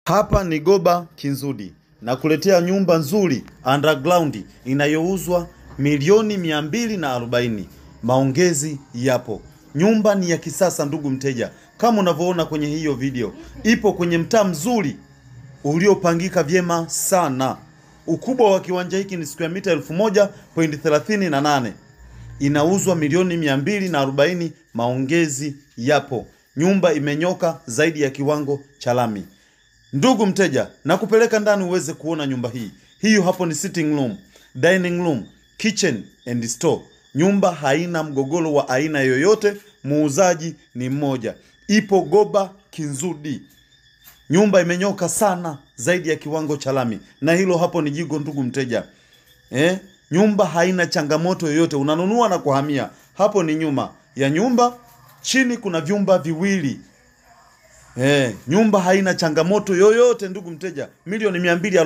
Hapa ni Goba Kinzudi nakuletea nyumba nzuri underground inayouzwa 240,000,000. Maongezi yapo. Nyumba ni ya kisasa ndugu mteja, kama unavyoona kwenye hiyo video. Ipo kwenye mtaa mzuri uliopangika vyema sana. Ukubwa wa kiwanja hiki ni square mita 1000.38. Inauzwa 240,000,000. Maongezi yapo. Nyumba imenyoka zaidi ya kiwango cha lami. Ndugu mteja, nakupeleka ndani uweze kuona nyumba hii. Hiyo hapo ni sitting room, dining room, kitchen and store. Nyumba haina mgogoro wa aina yoyote, muuzaji ni mmoja. Ipo Goba Kinzudi. Nyumba imenyoka sana zaidi ya kiwango cha lami. Na hilo hapo ni jigo ndugu mteja. Nyumba haina changamoto yoyote, unanunua na kuhamia. Hapo ni nyuma ya nyumba, chini kuna vyumba viwili. Nyumba haina changamoto yoyote ndugu mteja. 240,000,000.